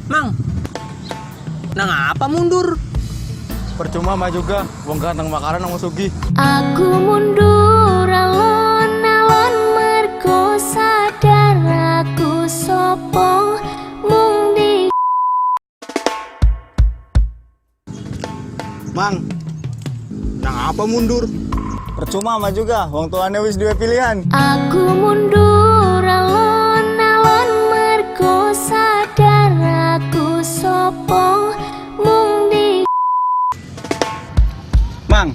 Mang, nang apa mundur? Percuma maju ga, wong ganteng makaran nang sugih. Aku mundur alon-alon mergo sadar aku sopo mung di Mang, nang apa mundur? Percuma maju ga, wong tuane wis duwe pilihan. Aku mundur alon-alon mergo sadar aku sopo mung di Mang,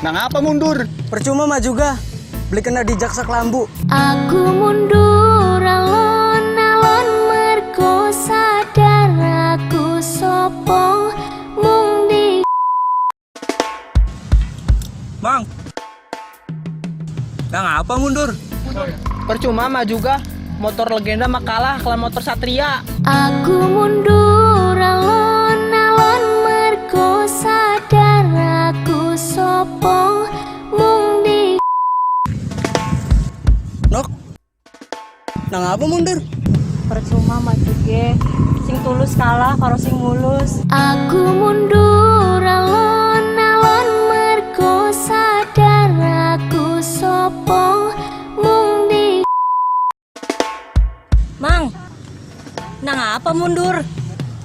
nang apa mundur? Percuma maju ga, beli kena dijak saklambu. Aku mundur alon-alon mergo sadar aku sopo mung di Mang, nang apa mundur? Percuma maju ga, motor legenda mah kalah kelawan motor Satria. Aku mundur alon-alon mergo sadar aku sopo mung di Nok, nang apa mundur? Percuma maju ge, sing tulus kalah karo sing mulus. Aku mundur alon-alon mergo sadar aku sopo mung di Mang, nang apa mundur?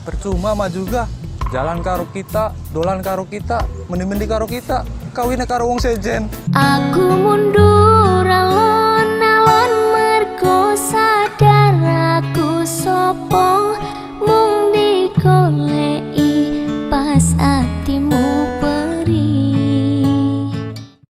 Percuma maju ga, jalan karo kita, dolan karo kita, mendi-mendi karo kita, kawinnya karo wong sejen. Aku mundur.